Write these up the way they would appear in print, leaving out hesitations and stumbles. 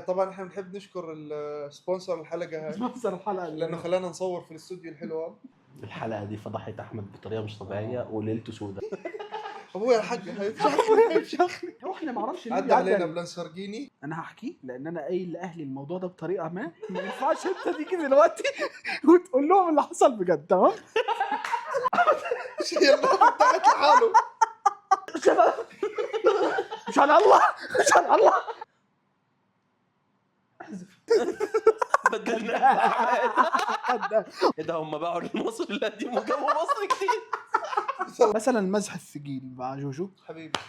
طبعا احنا بنحب نشكر ال sponsor الحلقة هاي sponsor الحلقة لانه خلانا نصور في الاستوديو الحلو هذا. الحلقة دي فضحت احمد بطريقة مش طبيعية وليلته سودة. ابويا الحق هيفشخني. هو احنا ما اعرفش ليه عدى بيعدي علينا علينا. بلانسرجيني. انا هحكي لان انا قايل لاهلي الموضوع ده بطريقة ما ينفعش انت تيجي دلوقتي وتقول لهم اللي حصل بجد، تمام؟ يلا بتاعت لحاله. شباب مشان الله مشان الله احذف. بدلنا. ايه ده، هم باعوا المصري القديم وجابوا مصري جديد. مثلا المزح الثقيل مع جوجو حبيبي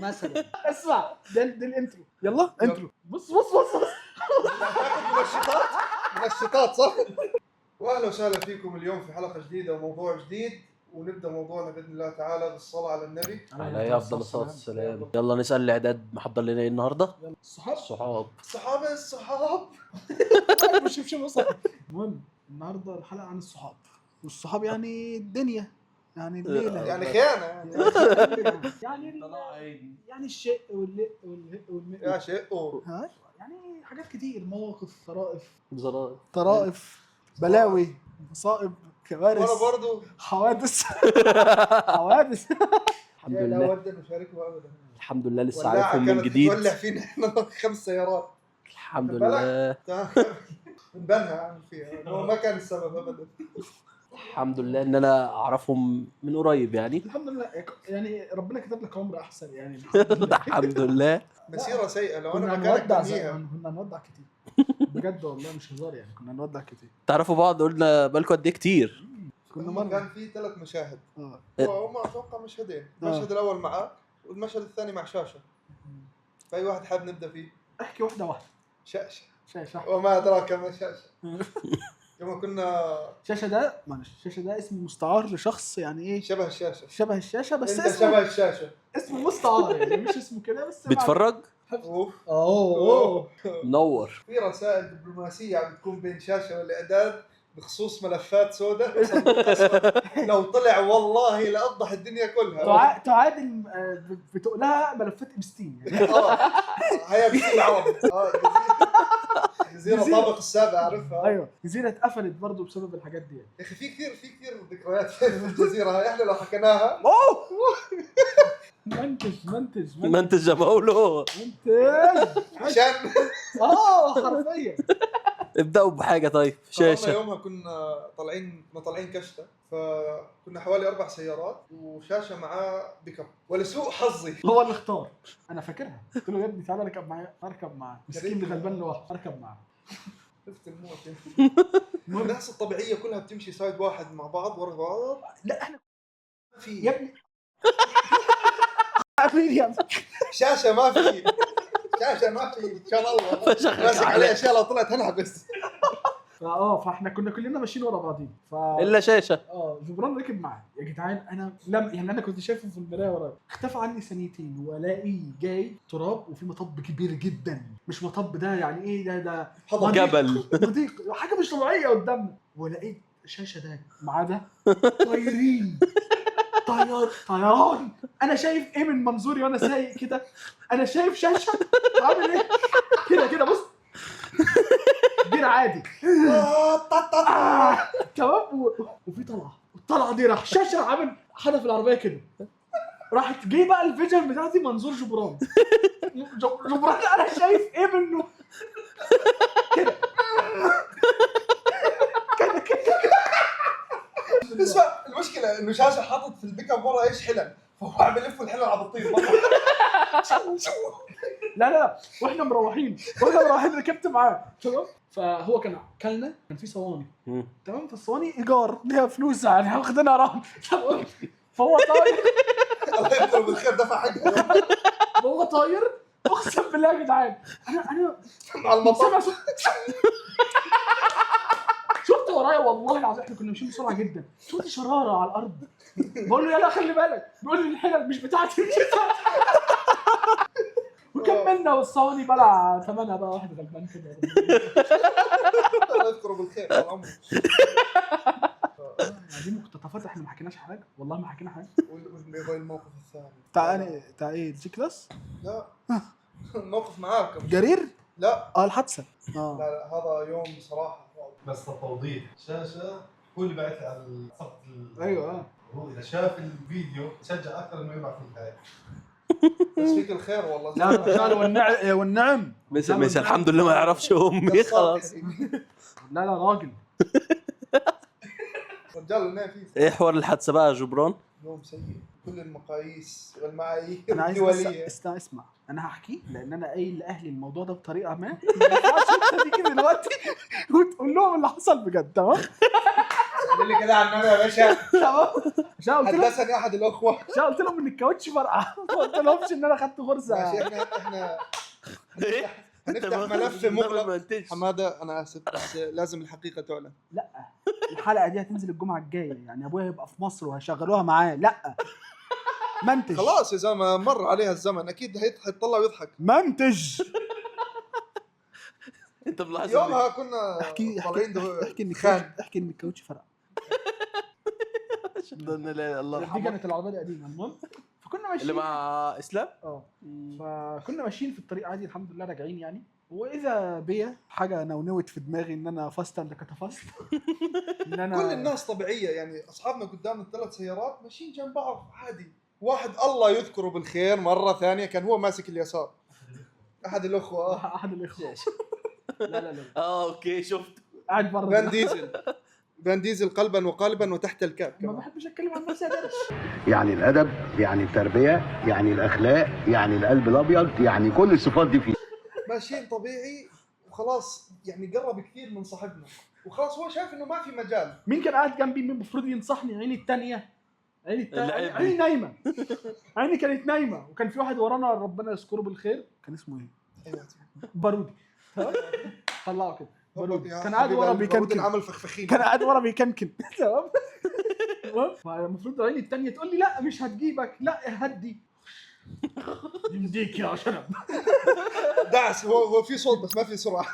مثلا. اسمع، ده ال intro، يلا intro. بص بص بص بص. منشطات منشطات صح؟ واهلا وسهلا فيكم اليوم في حلقة جديدة وموضوع جديد، ونبدا موضوعنا باذن الله تعالى بالصلاة على النبي. عليه افضل الصلاة والسلام. يلا نسال الاعداد محضر لنا ايه النهارده؟ يلا الصحاب. الصحاب. الصحابة الصحاب. مش مش المهم النهارده الحلقة عن الصحاب، والصحاب يعني الدنيا، يعني الليلة، يعني خيانة يعني. يعني يعني الشق واللق والهق والمق. يا شيء. ها؟ يعني حاجات كتير، مواقف، طرائف، زرار. طرائف، بلاوي، مصائب، كوارث، وانا برضو حوادث حوادث. الحمد لا لله اود ان اشاركه ابدا. الحمد لله لسه ولاعة عارفهم من كانت جديد. تولع فينا احنا 5 سيارات. الحمد بالك؟ لله. تمام. من بنها عامل فيها هو ما كان السبب ابدا. الحمد لله ان انا اعرفهم من قريب يعني. الحمد لله، يعني ربنا كتب لك عمر احسن يعني. الحمد لله. مسيره سيئه لو كنا انا مكانك هنودع بنهيها. كنا هنودع كتير بجد والله، مش هزار يعني، كنا هنودع كتير. تعرفوا بعض قلنا بالكم قد ايه كتير. كنا هم مرة كان في 3 مشاهد. اه هم اتوقع مشهدين، المشهد الاول معاه والمشهد الثاني مع شاشة. فاي واحد حاب نبدا فيه؟ احكي واحدة واحدة. شاشة. شاشة. وما ادراك ما شاشة. يوم كنا شاشة ده معلش، شاشة ده اسم مستعار لشخص يعني ايه؟ شبه الشاشة. شبه الشاشة، بس انت اسمه شبه الشاشة. اسمه مستعار يعني، مش اسمه كده بس. بيتفرج. اوف. اوه. منور. في رسائل دبلوماسية عم بتكون بين شاشة والاعداد بخصوص ملفات سوداء. لو طلع والله لافضح الدنيا كلها. تعادل بتقولها ملفات ابستين يعني. هي جزيرة العرب. جزيرة جزيرة. طابق السابع عارفها. ايوه جزيرة اتقفلت برضه بسبب الحاجات دي يعني. يا اخي في كثير في كثير ذكريات في الجزيرة هاي، احنا لو حكيناها. اوه منتج منتج منتج ما انت جماولو. منتج. عشان حرفيا. ابداوا بحاجة. طيب شاشة. يومها كنا طالعين كشته، فكنا حوالي 4 سيارات وشاشه معاه بيك اب، ولسوء حظي هو اللي اختار. انا فاكرها، قلت له يا ابني تعالى اركب معايا، اركب معاه، مسكين اللي غلبان لوحده، اركب معاه. شفت الموت. الناس الطبيعية كلها بتمشي side واحد مع بعض ورا بعض. لا احنا في يا ابني عارفين يا ابني. شاشة ما في، شاشة ما في ان شاء الله ماسك عليه اشياء لو طلعت هنحبس. فاحنا كنا كلنا ماشيين ورا بعضين الا شاشة. جبران ركب معاه. يا جدعان انا لم يعني انا كنت شايفه في المراية ورايا، اختفى عني ثانيتين والاقي جاي تراب وفي مطب كبير جدا، مش مطب ده يعني ايه ده جبل مضيق، حاجة مش طبيعية قدامنا، ولقيت شاشة ده معاه ده طايرين طيران. انا شايف ايه من منظوري وانا سايق كده؟ انا شايف شاشة عامل ايه كده كده، بص كبير عادي. تمام. وفي طلعه، الطلعة دي راح شاشة عامل حدف العربية كده، راحت جه بقى ال vision بتاعتي منظور جبران. جبران انا شايف ايه منه كده كده كده. اسمع المشكلة انه شاشة حاطط في البيك اب ورا ايش حلل، فهو عم يلف الحلل على بطيخ. لا لا، واحنا مروحين ركبت معاه تمام. فهو كان كلنا كان في صواني تمام، فالصواني ايجار ليها فلوس يعني واخدينها رهن. فهو طاير الله يذكره بالخير دفع حقها. هو طاير اقسم بالله يا جدعان انا مع المطار. سامع صوت، شفت ورايا والله العظيم احنا كنا ماشيين بسرعة جدا، شفت شراره على الارض. بقول له يلا خلي بالك، بيقول لي الحلل مش بتاعتي مش بتاعتي. وكملنا والصواني بلع ثمنها بقى واحد غلبان كده. الله يذكره بالخير طال عمره. دي مقتطفات، احنا ما حكيناش حاجة والله ما حكينا حاجة. والموقف الثاني تعال تعال ايه ال G-Class؟ لا الموقف معاك جرير؟ لا. الحادثة. لا لا، هذا يوم بصراحة. بس للتوضيح، شاشة هو اللي بعث على صفحة. ايوه. هو اذا شاف الفيديو تشجع اكثر انه يبعث الهاي. بس فيك الخير والله. لا رجال والنعم. مثل الحمد لله ما يعرفش امي خلاص. لا لا راجل. رجال النعم فيه. ايه حوار الحادثة بقى يا جبران؟ يوم سيء كل المقاييس والمعايير انا عايز بس الدولية. اسمع، انا هحكي لان انا قايل لاهلي الموضوع ده بطريقة ما ينفعش انت تيجي دلوقتي وتقول لهم اللي حصل بجد. تمام؟ اللي كده على النبي يا باشا. تمام. عشان قلت لهم، حدثني احد الاخوة. عشان قلت لهم ان الكاوتش فرقع، ما قلت لهمش ان انا خدت غرزه. ماشي، احنا ايه هنفتح ملف مغلق. حمادة انا اسف بس لازم الحقيقة تعلن. لا الحلقة دي هتنزل الجمعة الجاية، يعني ابويا هيبقى في مصر وهشغلوها معاه. لا منتج. خلاص يا زلمة مر عليها الزمن، اكيد هيطلع ويضحك. منتج. انت ملاحظ يومها كنا احكي طالعين احكي ان خان. احكي ان الكاوتش فرقع. الله دي يرحمه. كانت العربية القديمة. المهم فكنا ماشيين اللي مع اسلام. فكنا ماشيين في الطريق عادي الحمد لله راجعين يعني، واذا بيا حاجة نونوت في دماغي ان انا fast and كتفاست. ان انا كل الناس طبيعية يعني، اصحابنا قدام الثلاث سيارات ماشيين جنب بعض عادي. واحد الله يذكره بالخير مرة ثانية كان هو ماسك اليسار، احد الاخوة. احد الاخوة. لا لا لا. okay شفت قاعد بره. فان ديزل، فان ديزل قلبا وقالبا وتحت الكاب. ما بحبش اتكلم عن نفسي يا درش. يعني الادب، يعني التربية، يعني الاخلاق، يعني القلب الابيض، يعني كل الصفات دي فيه. ماشيين طبيعي وخلاص يعني، قرب كثير من صاحبنا وخلاص هو شايف انه ما في مجال. مين كان قاعد جنبي؟ مين المفروض ينصحني؟ عيني الثانية، عيني الثانية، عيني نايمة. عيني كانت نايمة، وكان في واحد ورانا ربنا يذكره بالخير، كان اسمه ايه؟ ايوه بارودي. طلعه كده بارودي. كان قاعد ورا بيكنكن، عمل فخفخين. كان قاعد ورا بيكنكن. تمام. المفروض عيني الثانية تقول لي لا مش هتجيبك، لا هدي يمديك يا شنب. دعس. هو في صوت بس ما في سرعة.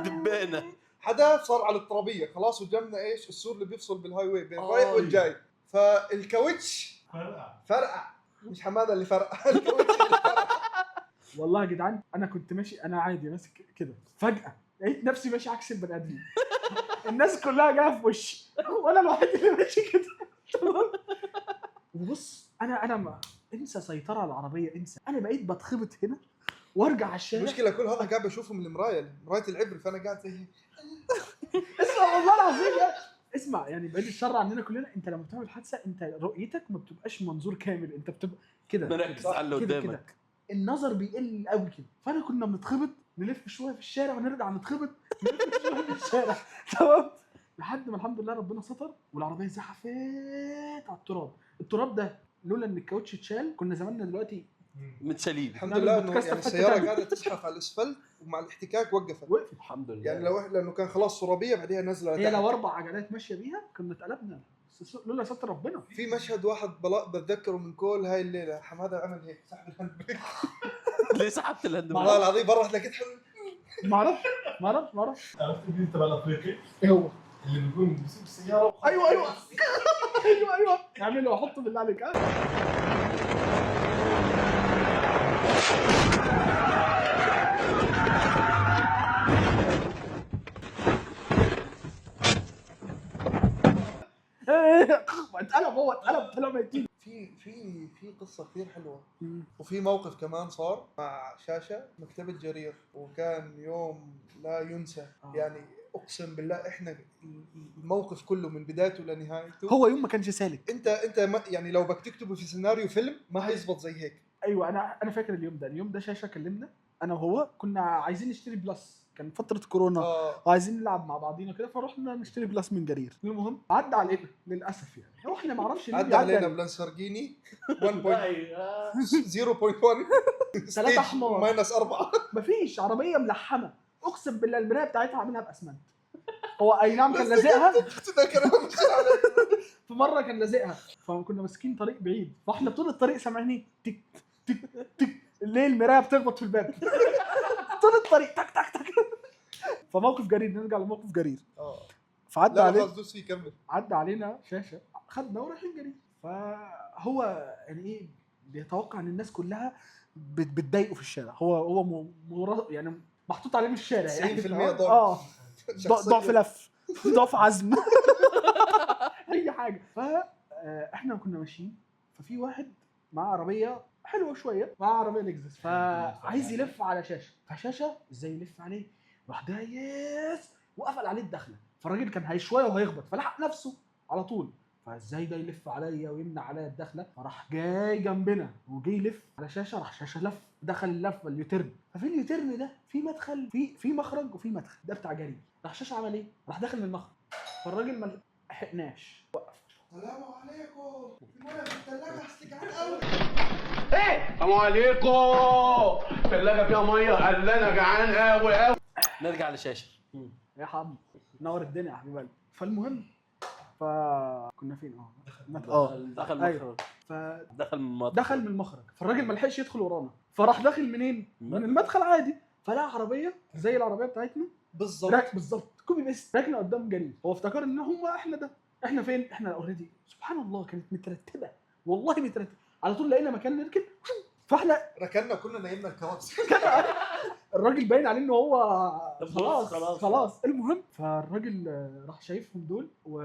دبانه. حدا صار على الترابيه خلاص، وجنبنا ايش السور اللي بيفصل بال highway بين رايح والجاي، فالكاوتش فرقع. مش حمادة اللي فرقع، الكاوتش اللي فرقع. والله يا جدعان انا كنت ماشي انا عادي ماسك كده، فجاة لقيت نفسي ماشي عكس البني ادمين. الناس كلها جاية في وشي وانا الوحيد اللي ماشي كده. تمام. وبص انا ما انسى سيطرة على العربية، انسى. انا بقيت بتخبط هنا وارجع على الشارع. المشكلة كل هذا قاعد بشوفه من المراية، مراية العبر، فانا قاعد زي اسمع والله العظيم يا اسمع، يعني بعيد الشر عننا كلنا، انت لما بتعمل حادثه انت رؤيتك ما بتبقاش منظور كامل، انت بتبقى كده مركز على اللي قدامك، النظر بيقل قوي كده. فانا كنا بنتخبط نلف شوية في الشارع ونرجع نتخبط نلف شوية في الشارع. تمام. لحد ما الحمد لله ربنا ستر والعربية زحفت على التراب. التراب ده لولا ان الكاوتش اتشال كنا زماننا دلوقتي متشالين. الحمد لله انه يعني السيارة قاعدة تزحف على الاسفلت ومع الاحتكاك وقفت. الحمد لله. يعني لو لانه كان خلاص ترابيه بعديها نزله هي لو 4 عجلات ماشية بيها كنا اتقلبنا، بس لولا ستر ربنا. في مشهد واحد بتذكره من كل هاي الليلة، حمادة عمل هيك سحب ال hand brake. ليه سحبت ال hand brake؟ والله العظيم برا لقيت ما اعرفش ما اعرفش ما اعرفش. عرفت الفيديو تبع الافريقي؟ ايه هو؟ اللي بيكون بيسوق السيارة. ايوه ايوه ايوه ايوه، اعمله وحطه بالله عليك. اتقلب، هو اتقلب طلع ميتين. في في في قصة كثير حلوة، وفي موقف كمان صار مع شاشة مكتبه جرير، وكان يوم لا ينسى. يعني اقسم بالله احنا الموقف كله من بدايته لنهايته هو يوم ما كانش سالك. انت يعني لو بدك تكتبه في سيناريو فيلم ما هيزبط زي هيك. ايوه انا فاكر اليوم ده. اليوم ده شاشة كلمنا انا وهو، كنا عايزين نشتري Plus، كان فترة كورونا وعايزين نلعب مع بعضينا كده، فروحنا نشتري Plus من جرير. المهم عدى علينا للاسف يعني، واحنا ما اعرفش ليه عدى علينا بلانسرجيني 1.0.1 3 حمار -4. مفيش عربية ملحمة، اقسم بالله المراية بتاعتها عاملها باسمنت. هو اي نعم كان لازقها في مرة كان لازقها، فكنا ماسكين طريق بعيد، فاحنا طول الطريق سامعين تك تك تك، ليه المراية بتخبط في الباب طول الطريق تك تك تك. فموقف جرير، نرجع لموقف جرير. فعدى علينا، عدى علينا شاشة، خدنا ورايحين جرير. فهو يعني ايه بيتوقع ان الناس كلها بتضايقه في الشارع. هو يعني محطوط عليه من الشارع يعني 90% ضعف. ضعف لف، ضعف عزم، اي حاجة. فاحنا كنا ماشيين، ففي واحد مع عربية حلوة شوية، مع عربية لكزس، فعايز يلف على شاشة، فشاشه ازاي يلف عليه؟ راح دايس وقفل عليه الدخلة، فالراجل كان هيشويه وهيخبط، فلحق نفسه على طول. فازاي ده يلف عليا ويمنع عليا الدخلة؟ فراح جاي جنبنا وجاي يلف على شاشة، راح شاشة لف، دخل اللفة ال U-turn. ففي ال U-turn ده في مدخل، في مخرج وفي مدخل، ده بتاع جري. راح شاشة عمل ايه؟ راح داخل من المخرج، فالراجل ما لحقناش، وقف. السلام عليكم، في مية في الثلاجة، اصل جعان قوي. ايه السلام عليكم، الثلاجة فيها مية، قال انا جعان قوي قوي. نرجع لشاشه. يا حبيبي نور الدنيا يا حبيب قلبي. فالمهم فكنا فين؟ دخل المخرج. فدخل من المخرج، دخل من المخرج، فالراجل ما لحقش يدخل ورانا، فراح داخل منين؟ من المدخل عادي. فلقى عربية زي العربية بتاعتنا بالظبط بالظبط copy paste، راكنه قدام جرير. هو افتكر ان هم احنا ده، احنا فين؟ احنا already. سبحان الله كانت مترتبة، والله مترتبة. على طول لقينا مكان نركن، فاحنا ركننا كلنا، نايمنا الكراسي. الراجل باين عليه ان هو خلاص خلاص. المهم فالراجل راح شايفهم دول، و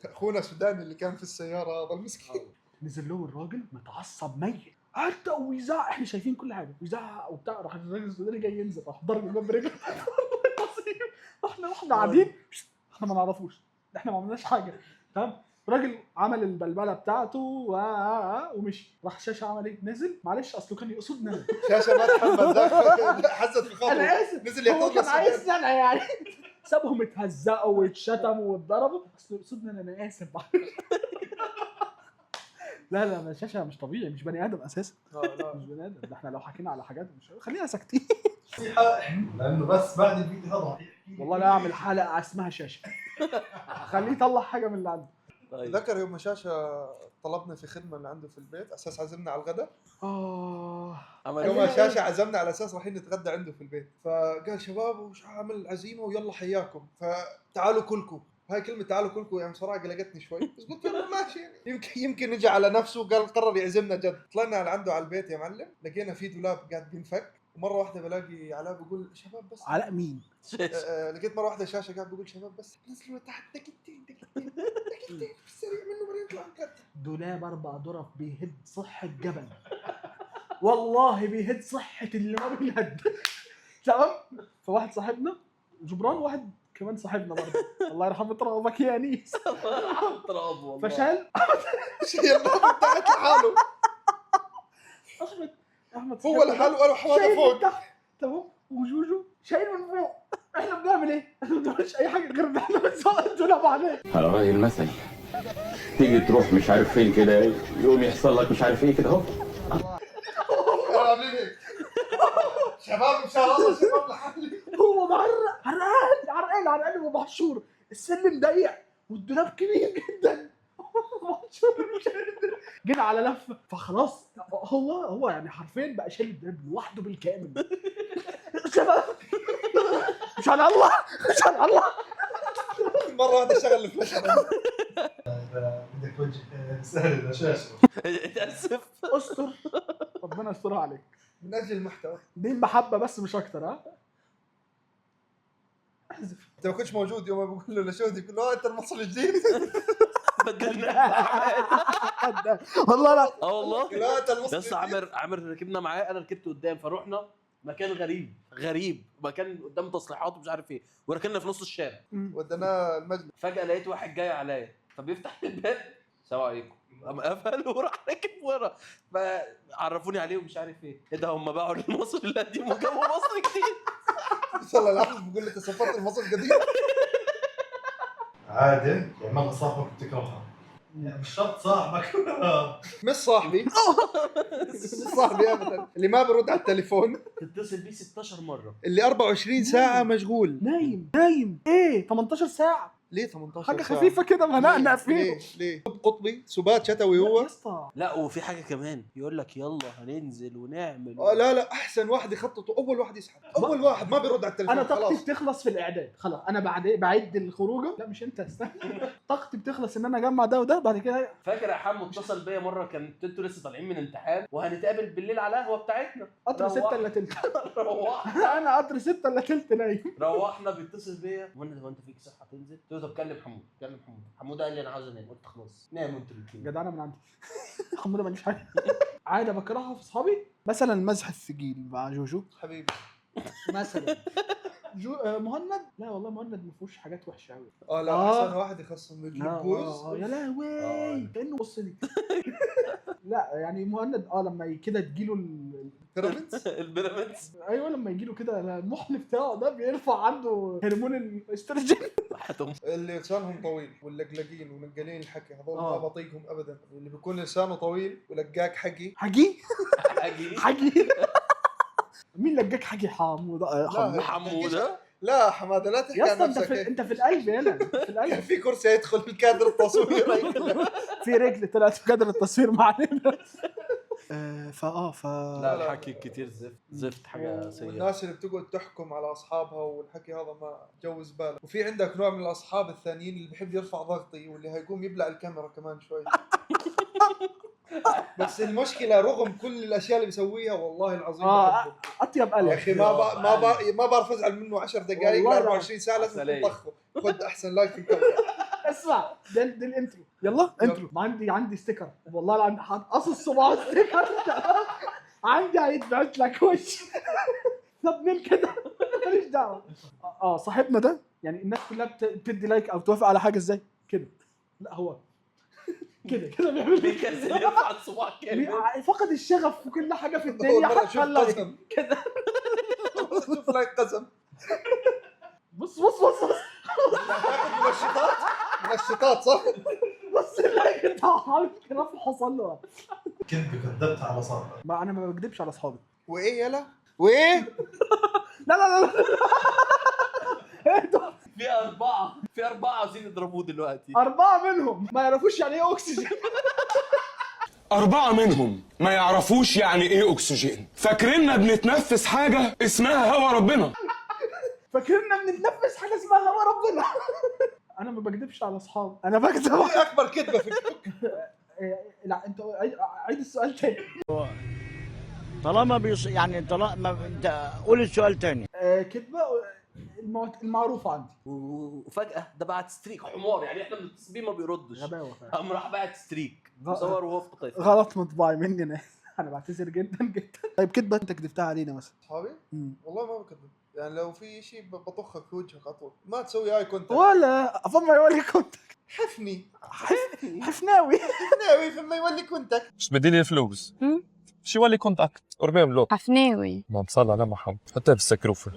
اخونا السوداني اللي كان في السيارة هذا المسكين نزل لهم الراجل متعصب ميت حتى ويزعق، احنا شايفين كل حاجة، ويزعق وبتاع. راح الراجل السوداني جاي ينزل، راح ضرب الباب برجله. احنا قاعدين، احنا ما نعرفوش، احنا ما عملناش حاجة، تمام. الراجل عمل البلبلة بتاعته ومشي. راح شاشة عمل ايه؟ نزل، معلش اصله كان يقصدنا. شاشة ما تحمل، حزت في خاطره، انا اسف، نزل هو يعتذر كان عايزنا انا يعني. سابهم اتهزقوا واتشتموا واتضربوا، اصله يقصدنا انا اسف. لا لا، شاشة مش طبيعي، مش بني ادم اساسا. لا مش بني ادم. ده احنا لو حكينا على حاجات مش خلينا ساكتين. لانه بس بعد الفيديو هذا والله لا اعمل حلقة اسمها شاشة، خليه يطلع حاجة من اللي عنده. ذكر يوم شاشة طلبنا في خدمة اللي عنده في البيت، اساس عزمنا على الغداء. يوم شاشة عزمنا على اساس رايحين نتغدى عنده في البيت، فقال شباب وش عامل عزيمة ويلا حياكم، فتعالوا كلكم. هاي كلمة تعالوا كلكم يعني بصراحة قلقتني شوي، بس قلت له ماشي يعني يمكن يجي على نفسه وقال قرر يعزمنا جد. طلعنا على عنده على البيت يا معلم، لقينا في دولاب قاعد بينفك، ومرة واحدة بلاقي علاء بيقول شباب بس. علاء مين؟ لقيت مرة واحدة شاشة قاعد بيقول شباب بس نزلوا تحت دقيقتين دقيقتين دقيقتين في السريع منه بعدين نطلع نكتر. دولاب 4 درف بيهد صحة جبل، والله بيهد صحة اللي ما بيهد. تمام. فواحد صاحبنا جبران، واحد كمان صاحبنا برضه الله يرحمه ترابك يا انيس، الله يرحمه تراب والله. فشال شيل تحت لحاله. احمد هو لحاله وقالوا حواله فوق تمام، وجوجو شايل من فوق. احنا بنعمل ايه؟ احنا ما بنعملش اي حاجة غير ان احنا بنسوق الدولاب عليه. على راي المثل تيجي تروح مش عارف فين كده، يقوم يحصل لك مش عارف ايه كده اهو. عاملين ايه؟ شباب مشان الله شباب لحالي. هو معرق عرقان عرقان عرقان ومحشور، السلم ضيق والدولاب كبير جدا. محشور مش قادر. جينا على لفه فخلاص هو يعني حرفيا بقى شايل الدولاب لوحده بالكامل. شباب مش على الله مش على الله. مرة واحدة شغل الفلاش. بدك توجه رسالة لشاشه. اتاسف، استر، ربنا يسترها عليك من اجل المحتوى، دي المحبة بس مش اكتر. ها احذف. انت ما كنتش موجود يوم بقول له لشودي، بقول له انت المصري الجديد. بدلنا والله. لا والله لا انت المصري. بس عامر ركبنا معاه، انا ركبت قدام، فروحنا مكان غريب، مكان قدام تصليحات ومش عارف ايه، وركننا في نص الشارع وديناه المجلس. فجاة لقيت واحد جاي عليا، فبيفتح الباب السلام عليكم، قام قفل وراح راكب ورا، فعرفوني عليه ومش عارف ايه. ايه ده، هم باعوا المصري القديم وجابوا مصري جديد. صلى الله عليه بيقول لي انت سافرت المصري القديم. عادة يعملها صاحبك بتكرهها، يعني مش شرط صاحبك. مش صاحبي، مش صاحبي ابدا. اللي ما برد على التليفون، تتصل بيه 16 مرة، اللي 24 ساعة مشغول، نايم نايم ايه 18 ساعة. ليه 18 حاجة ساعة؟ خفيفة كده بنقنق فيه. ليه ليه قطبي سبات شتوي يا هو. اسطى لا وفي حاجة كمان يقول لك يلا هننزل ونعمل. لا لا، احسن واحد يخطط واول واحد يسحب، اول واحد ما بيرد على التليفون. انا طاقتي خلاص بتخلص في الاعداد خلاص، انا بعد بعد الخروجه. لا مش انت، استنى. طاقتي بتخلص ان انا اجمع ده وده بعد كده. فاكر يا حمو اتصل بيا مرة، كان انتوا لسه طالعين من امتحان وهنتقابل بالليل على القهوة بتاعتنا. قطر 6 الا تلت. روحنا انا قطر 6 الا تلت نايم. روحنا بيتصل بيا، وانا هو انت فيك صحة تنزل؟ قلت له طب كلم حمود، كلم حمود. حمود قال لي انا عاوز انام، قلت خلاص ناموا انتوا الاثنين. جدعانه من عندي. حموده ماليش حاجة. عادة بكرهها في اصحابي مثلا المزح الثقيل مع جوجو حبيبي مثلا. جو مهند، لا والله مهند ما فيهوش حاجات وحشة قوي. لا احسن واحد يخصم الجلوكوز. يا لهوي كانه بص لي. لا يعني مهند لما كده تجيله بيراميدز البيراميدز. ايوه لما يجيله كده المحن بتاعه ده بيرفع عنده هرمون الاستروجين. اللي لسانهم طويل واللقلقين ونقالين الحكي هذول ما بطيقهم ابدا. اللي بيكون لسانه طويل ولقاك حكي حكي حكي حكي. مين لقاك حكي؟ حموده. حموده. لا حمادة لا تحكي عن نفسك. انت في القلب يلا، في القلب. في كرسي يدخل في كادر التصوير، في رجل طلعت في كادر التصوير ما علينا. لا الحكي كتير زفت زفت، حاجة سيئه. والناس اللي بتقعد تحكم على اصحابها والحكي هذا ما جو زبالة. وفي عندك نوع من الاصحاب الثانيين اللي بحب يرفع ضغطي واللي هيقوم يبلع الكاميرا كمان شوي. بس المشكلة رغم كل الاشياء اللي بيسويها والله العظيم بحبه. اطيب قلب يا اخي. ما بعرف ازعل منه 10 دقائق ل 24 ساعة لازم تطخه. خذ احسن like في الكوكب. اسمع ده ال intro، يلا intro. عندي sticker والله العظيم، قصص صباع sticker عندي هيتبعت لك وش thumbnail كده، ماليش دعوه. صاحبنا ده يعني الناس كلها بتدي like او توافق على حاجة ازاي كده، لا هو كده كده بيعمل بيكسل يرفع الصباع كده، فقد الشغف في كل حاجة في الدنيا حتى ال like كده. شوف like قسم. بص بص بص بص منشطات منشطات صح؟ بص ال like بتاع عامل كده حصل له. كذب كذبت على صاحبك. ما انا ما بكذبش على اصحابي. وايه يلا وايه؟ لا لا لا لا. في أربعة عاوزين يضربوه دلوقتي. 4 منهم ما يعرفوش يعني إيه أكسجين. 4 منهم ما يعرفوش يعني إيه أكسجين، فاكريننا بنتنفس حاجة اسمها هوا ربنا. فاكريننا بنتنفس حاجة اسمها هوا ربنا. أنا ما بكذبش على أصحابي، أنا بكذب. أكبر كذبة في الكوكب. لا أنت عيد السؤال تاني. طالما يعني طالما أنت قول السؤال تاني. كذبة المعروفة عندي. وفجأة ده بعت streak حمار، يعني احنا بنتصل بيه ما بيردش. غباوة. قام راح بعت streak مصور وهو في قطيف. غلط مطبعي مني انا بعتذر جدا جدا. طيب كدبة انت كدبتها علينا مثلا؟ اصحابي؟ والله ما بكذب، يعني لو في شيء بطخك في وجهك على طول، ما تسوي eye contact ولا فما يولي contact. حفني حفناوي حفناوي فما يولي contact. مش بديني الفلوس شي يولي contact قربان لو حفناوي. ما صلى على محمد حتى في السكروفه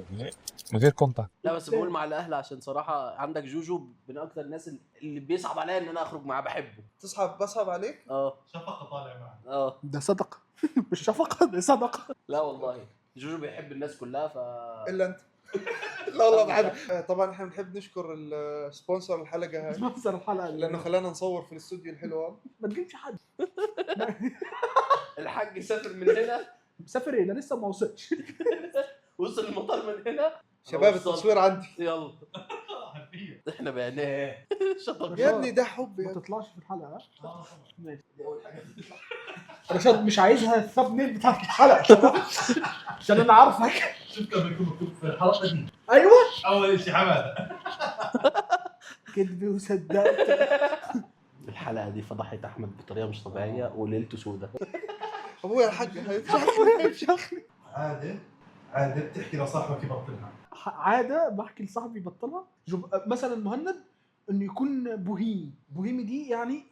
من غير contact. لا بس بقول مع الاهل عشان صراحة عندك جوجو من اكتر الناس اللي بيصعب عليا ان انا اخرج معاه، بحبه. تصعب بصعب عليك؟ شفقة طالع معه. ده صدقه مش شفقة، ده صدقه. لا والله جوجو بيحب الناس كلها الا انت. لا والله بحب. طبعا احنا بنحب نشكر ال sponsor الحلقة هاي. sponsor الحلقة لانه خلانا نصور في الاستوديو الحلو هذا. ما تجيبش حد. الحاج سافر من هنا. مسافر ايه ده لسه ما وصلش. وصل المطار من هنا. شباب التصوير عندي. يلا احنا بعناه. يا ابني ده حب. ما تطلعش في الحلقة. ماشي. رشاد مش عايزها ال thumbnail بتاعت الحلقة عشان انا عارفك. شفت لما يكون مكتوب في الحلقة دي. ايوه اول شيء حمادة كذبي وصدقت. الحلقة دي فضحت احمد بطريقة مش طبيعية وليلته سودة. ابويا الحاج هيفشخني. عادة بتحكي لصاحبك يبطلها. عادة بحكي لصاحبي يبطلها. مثلا مهند انه يكون بوهيمي. بوهيمي دي يعني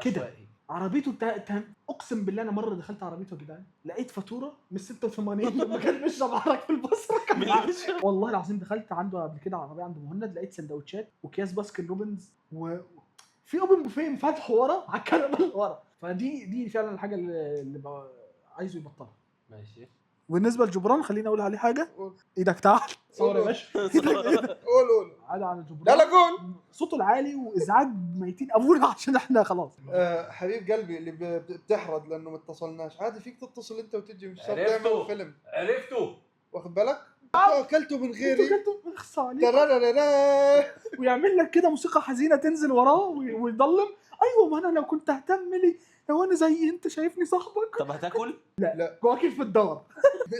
كده عربيته اقسم بالله انا مرة دخلت عربيته يا جدعان لقيت فاتورة من 86 لما كان بيشرب عرق في البصرة. والله العظيم دخلت عنده قبل كده عربية عند مهند لقيت سندوتشات وكياس باسكن روبنز وفي open buffet فاتحة ورا على الكنبة اللي ورا. فدي فعلا الحاجة اللي عايزه يبطلها. ماشي. وبالنسبة لجبران خليني اقول عليه حاجة. ايدك تحت. صور يا باشا. قول قول. عادة عن جبران. لا لا قول. صوته العالي وازعاج ميتين ابونا عشان احنا خلاص. حبيب قلبي اللي بتحرد لانه ما اتصلناش، عادي فيك تتصل انت وتجي، مش شرط تعمل فيلم. عرفته، واخد بالك؟ انتوا اكلتوا من غيري، انتوا اكلتوا اخص عليك. ويعمل لك كده موسيقى حزينة تنزل وراه ويضلم. ايوه ما انا لو كنت اهتم لي، لو انا زي انت شايفني صاحبك. طب هتاكل؟ لا لا، واكل في الدار.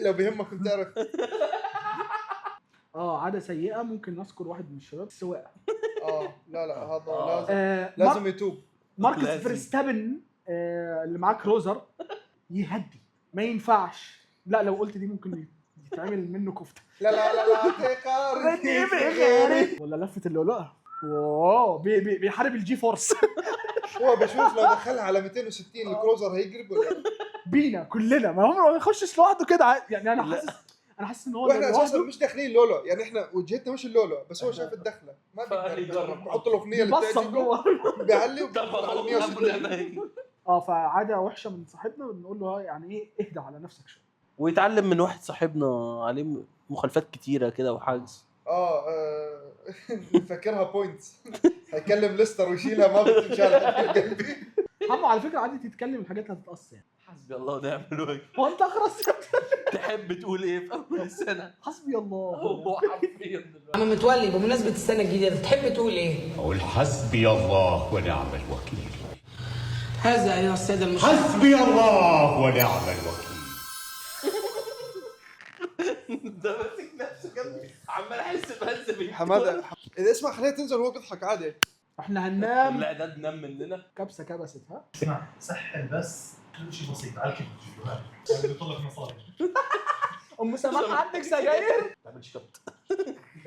لو بيهمك كنت تعرف. عادة سيئه ممكن نذكر واحد من الشباب، السواقة. لا لا هذا لازم يتوب. ماركس فيرستابن اللي معاه كروزر يهدي، ما ينفعش. لا لو قلت دي ممكن يتعمل منه كفته. لا لا لا لا تقارني بغيري. ولا لفه اللؤلؤه، wow بيحارب ال G-force. هو بشوف لو دخلها على 260 الكروزر هيقلب ولا بينا كلنا، ما هو ما يخشش لوحده كده يعني. انا حاسس ان هو واحنا اساسا مش داخلين لولو، يعني احنا وجهتنا مش اللولو، بس هو شاف الدخلة ما بيقدر، بحط الاغنية اللي بتعجبه بيعلي وبيدخل على 160. فعاده وحشة من صاحبنا، بنقول له يعني ايه، اهدى على نفسك شوية. ويتعلم من واحد صاحبنا عليه مخالفات كتيرة كده وحاجز. فاكرها points، هيكلم ليستر ويشيلها ما بتمشي على قلبي. حمو على فكرة عادي تتكلم الحاجات اللي هتتقص يعني. حسبي الله ونعم الوكيل. هو انت اخرس؟ تحب تقول ايه في اول السنة؟ حسبي الله. هو حرفيا عم متولي، بمناسبة السنة الجديدة تحب تقول ايه؟ اقول حسبي الله ونعم الوكيل. هذا ايها السادة المشاهدين، حسبي الله ونعم الوكيل. ده ماسك نفسه جنبي، عمال احس بهز بيه. حمادة اذا اسمع خليها تنزل وهو بيضحك عادي. احنا هننام. الاعداد نام مننا. كبسة كبست. ها اسمع، سحل بس كل شيء بسيط على الكيف تجيبه، هذا بيطلع مصاري. ام سماح عندك سجاير؟ ما تعملش cut.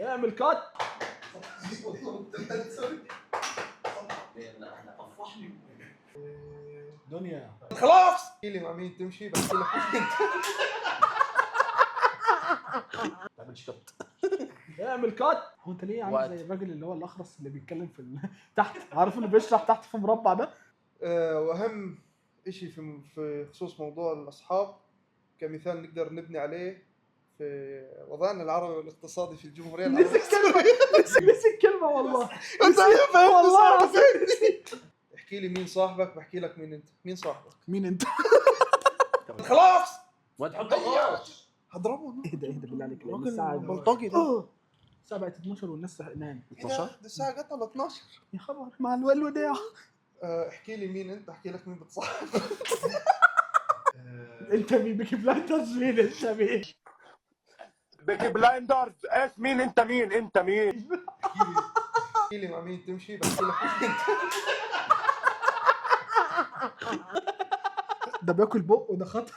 اعمل cut. دنيا خلاص احكي لي مع مين تمشي، بحكي لك مين. ما تعملش cut. اعمل cut. هو انت ليه عامل زي الراجل اللي هو الاخرس اللي بيتكلم في تحت، عارف اللي بيشرح تحت في مربع ده؟ واهم شيء في خصوص موضوع الاصحاب كمثال نقدر نبني عليه في وضعنا العربي والاقتصادي في الجمهورية العربية. نسي الكلمة والله. انت والله العظيم. احكي لي مين صاحبك بحكي لك مين انت. مين صاحبك؟ مين انت؟ خلاص ما تحطهاش، هضربه. اهدى اهدى بالله عليك، لان الساعة بلطجي ده. الساعة بقت 12 والناس نامت. 12 ده الساعة جت على 12 يا خبر مع الوداع. احكي لي مين انت، احكي لك مين بتصاحب. انت مين؟ بيكي بلايندرز مين؟ انت مين؟ بيكي بلايندرز ايش؟ مين انت؟ مين انت؟ مين؟ احكي لي مع مين تمشي بحكي لك مين انت. ده بياكل بقه، ده خطر.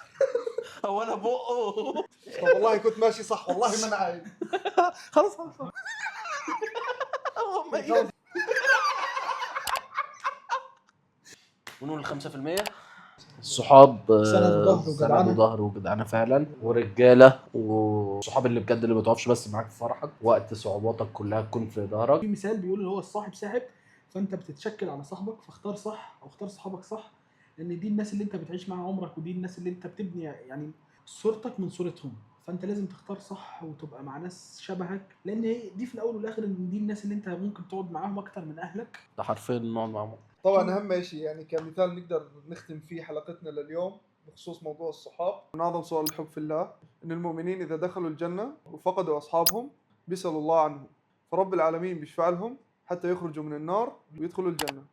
هو انا بقه؟ طب والله كنت ماشي صح، والله ما انا عايز. خلاص خلاص. ونقول 5%. الصحاب سند وظهر وجدعنه فعلا، ورجاله، وصحاب اللي بجد اللي ما بتقفش بس معاك في فرحك، وقت صعوباتك كلها تكون في ظهرك. في مثال بيقول اللي هو الصاحب ساحب، فانت بتتشكل على صاحبك، فاختار صح او اختار صحابك صح، لان دي الناس اللي انت بتعيش معاها عمرك، ودي الناس اللي انت بتبني يعني صورتك من صورتهم، فانت لازم تختار صح وتبقى مع ناس شبهك، لان دي في الاول والاخر ان دي الناس اللي انت ممكن تقعد معاهم اكتر من اهلك. ده حرفيا نقعد معاهم. طبعا اهم شيء يعني كمثال نقدر نختم فيه حلقتنا لليوم بخصوص موضوع الصحاب، من اعظم صور الحب في الله ان المؤمنين اذا دخلوا الجنة وفقدوا اصحابهم بيسالوا الله عنهم، فرب العالمين بيشفع لهم حتى يخرجوا من النار ويدخلوا الجنة.